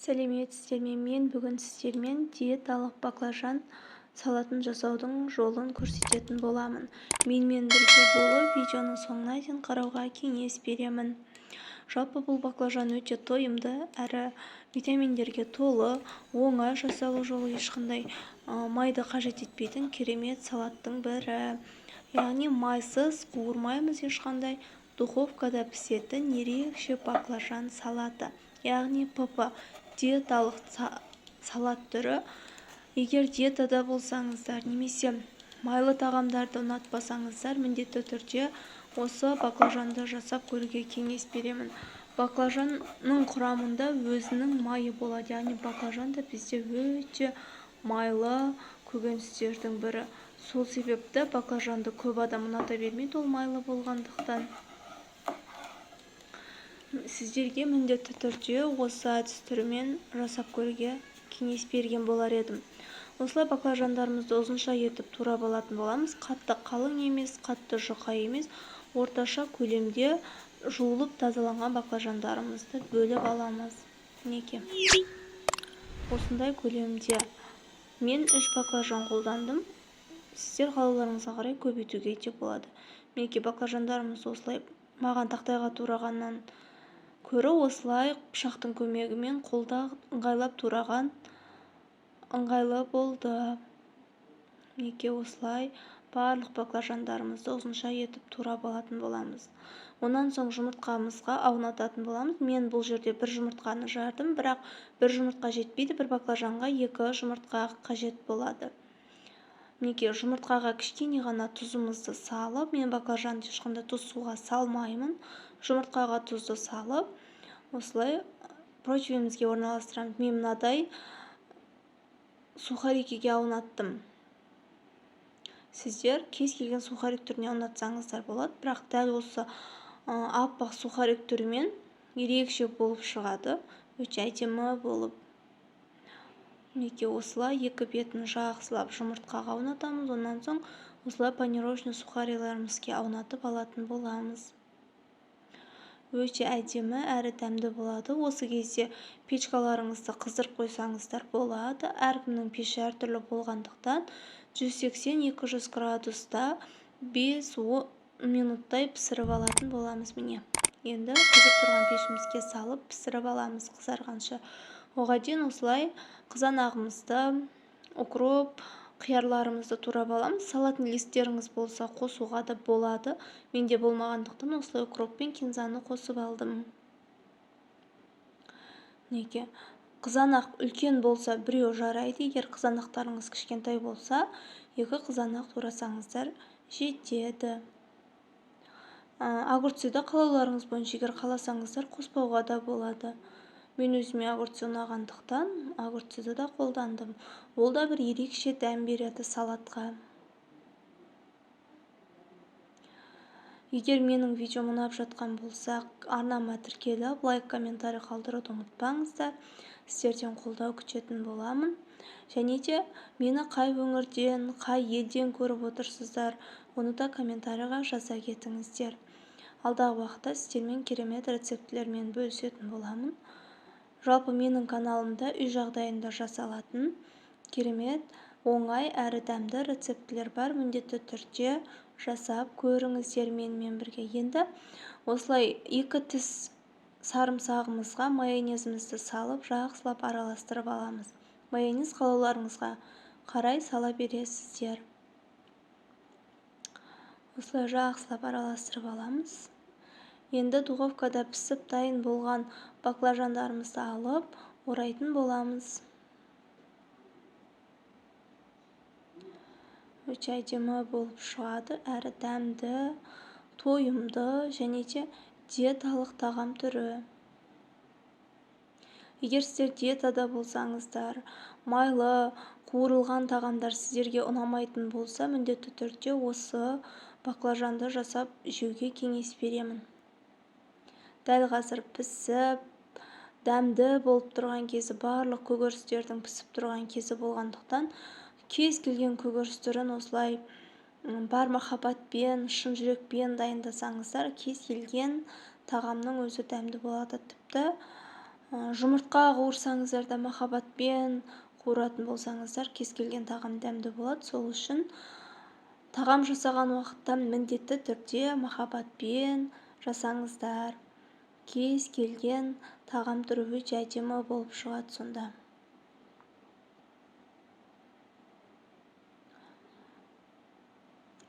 Сәлеметсіздер ме? Мен бүгін сіздермен диеталық баклажан салатын жасаудың жолын көрсететін боламын. Менімен бірге болып, видеоның соңына дейін қарауға кеңес беремін. Жалпы бұл баклажан өте тойымды әрі витаминдерге толы, оңай жасалу жолы, ешқандай майды қажет етпейтін керемет салаттың бірі. Яғни майсыз қуырмаймыз ешқандай, духовкада пісетін ерекше баклажан салаты, яғни ПП диеталық салат түрі. Егер диетада болсаңыздар немесе майлы тағамдарды ұнатпасаңыздар, міндетті түрде осы баклажанды жасап көруге кеңес беремін. Баклажанның құрамында өзінің майы болады, яғни баклажан да бізде өте майлы көкөністердің бірі. Сол себепті баклажанды көп адам ұната бермейді, ол майлы болғандықтан. Сіздерге міндетті түрде осы әдіс түрімен жасап көруге кеңес берген болар едім. Осылай баклажандарымызды ұзынша етіп турап алатын боламыз. Қатты қалың емес, қатты жұқа емес, орташа көлемде жуылып тазаланған баклажандарымызды бөліп аламыз. Мінекей, осындай көлемде мен 3 баклажан қолдандым. Сіздер қалауларыңызға қарай көбейтуге де болады. Мінекей, баклажандарымызды осылай маған тақтайға турағаннан көрі осылай пышақтың көмегімен қолда ыңғайлап тураған ыңғайлы болды. Мінекей, осылай барлық баклажандарымызды ұзынша етіп турап алатын боламыз. Онан соң жұмыртқамызға аунататын боламыз. Мен бұл жерде бір жұмыртқаны жардым, бірақ бір жұмыртқа жетпейді, бір баклажанға 2 жұмыртқа қажет болады. Мінекей, жұмыртқаға кішкене ғана тұзымызды салып, мен баклажанды ешқандай тұз суға салмаймын. Жұмыртқаға тұзды салып, осылай противенімізге орналастырамыз. Мен мынадай сухарикіге аунаттым. Сіздер кез келген сухарик түріне аунатсаңыздар болады, бірақ дәл осы аппақ сухарик түрімен ерекше болып шығады, өте әдемі болып. Мінекей, осылай екі бетін жақсылап жұмыртқаға аунатамыз. Онан соң осылай панировочный сухариларымызға аунатып алатын боламыз. Өте әдемі әрі дәмді болады. Осы кезде печкаларыңызды қыздырып қойсаңыздар болады. Әркімнің пеші әртүрлі болғандықтан 180-200 градуста 5-10 минуттай пісіріп алатын боламыз. Міне, енді қызып тұрған пешімізге салып пісіріп аламыз қызарғанша. Оған дейін осылай қызанағымызды, укроп, қиярларымызды турап аламыз. Салатный листтеріңіз болса қосуға да болады. Менде болмағандықтан осылай укроп пен кинзаны қосып алдым. Мінекей, қызанақ үлкен болса біреу жарайды, егер қызанақтарыңыз кішкентай болса, 2 қызанақ турасаңыздар жетеді. Огурцыды қалауларыңыз бойынша, егер қаласаңыздар қоспауға да болады. Мен өзіме огурцы ұнағандықтан огурцыды да қолдандым. Ол да бір ерекше дәм береді салатқа. Егер менің видеом ұнап жатқан болса, арнама тіркеліп, лайк, комментарий қалдыруды ұмытпаңыздар. Сіздерден қолдау күтетін боламын. Және де мені қай өңірден, қай елден көріп отырсыздар, оны да комментарийға жаза кетіңіздер. Алдағы уақытта сіздермен керемет рецептілермен бөлісетін боламын. Жалпы менің каналымда үй жағдайында жасалатын керемет, оңай әрі дәмді рецептілер бар. Міндетті түрде жасап көріңіздер менімен бірге. Енді осылай 2 тіс сарымсағымызға майонезімізді салып, жақсылап араластырып аламыз. Майонез қалауларыңызға қарай сала бересіздер. Осылай жақсылап араластырып аламыз. Енді духовкада пісіп дайын болған баклажандарымызды алып, орайтын боламыз. Өте әдемі болып шығады, әрі дәмді, тойымды және де диеталық тағам түрі. Егер сіздер диетада болсаңыздар, майлы, қуырылған тағамдар сіздерге ұнамайтын болса, міндетті түрде осы баклажанды жасап жеуге кеңес беремін. Дәл қазір пісіп, дәмді болып тұрған кезі, барлық көкөністердің пісіп тұрған кезі болғандықтан, кез келген көкөніс түрін осылай бар махаббатпен, шын жүрекпен дайындасаңыздар, кез келген тағамның өзі дәмді болады. Тіпті Жұмыртқа қуырсаңыздар да махаббатпен қуыратын болсаңыздар, кез келген тағам дәмді болады. Сол үшін тағам жасаған уақытта міндетті түрде махаббатпен жасаңыздар. Кез келген тағам түрі өте әдемі болып шығады сонда.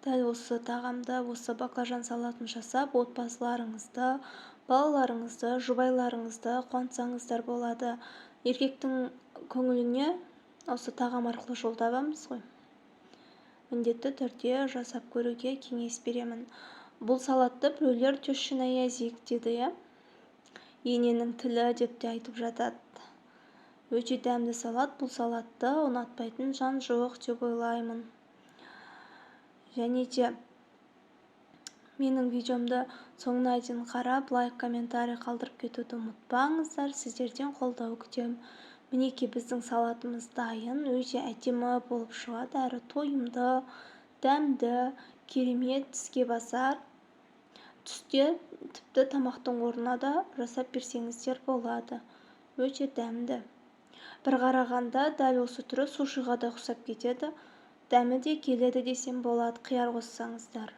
Дәл осы тағамды, осы баклажан салатын жасап, отбасыларыңызды, балаларыңызды, жұбайларыңызды қуантсаңыздар болады. Еркектің көңіліне осы тағам арқылы жол табамыз ғой. Міндетті түрде жасап көруге кеңес беремін. Бұл салатты біреулер тещина язык деді, иә? Ененің тілі деп те айтып жатады. Өте дәмді салат. Бұл салатты ұнатпайтын жан жоқ деп ойлаймын. Және де менің видеомды соңына дейін қарап, лайк, комментарий қалдырып кетуді ұмытпаңыздар. Сіздерден қолдау күтемін. Мінекей біздің салатымыз дайын, өте әдемі болып шығады, әрі тойымды, дәмді, керемет тіске басар. Түсте тіпті тамақтың орнына да жасап берсеңіздер болады. Өте дәмді. Бір қарағанда дәл осы түрі сушиға да ұқсап кетеді. Дәмі де келеді десем болады, қияр қоссаңыздар.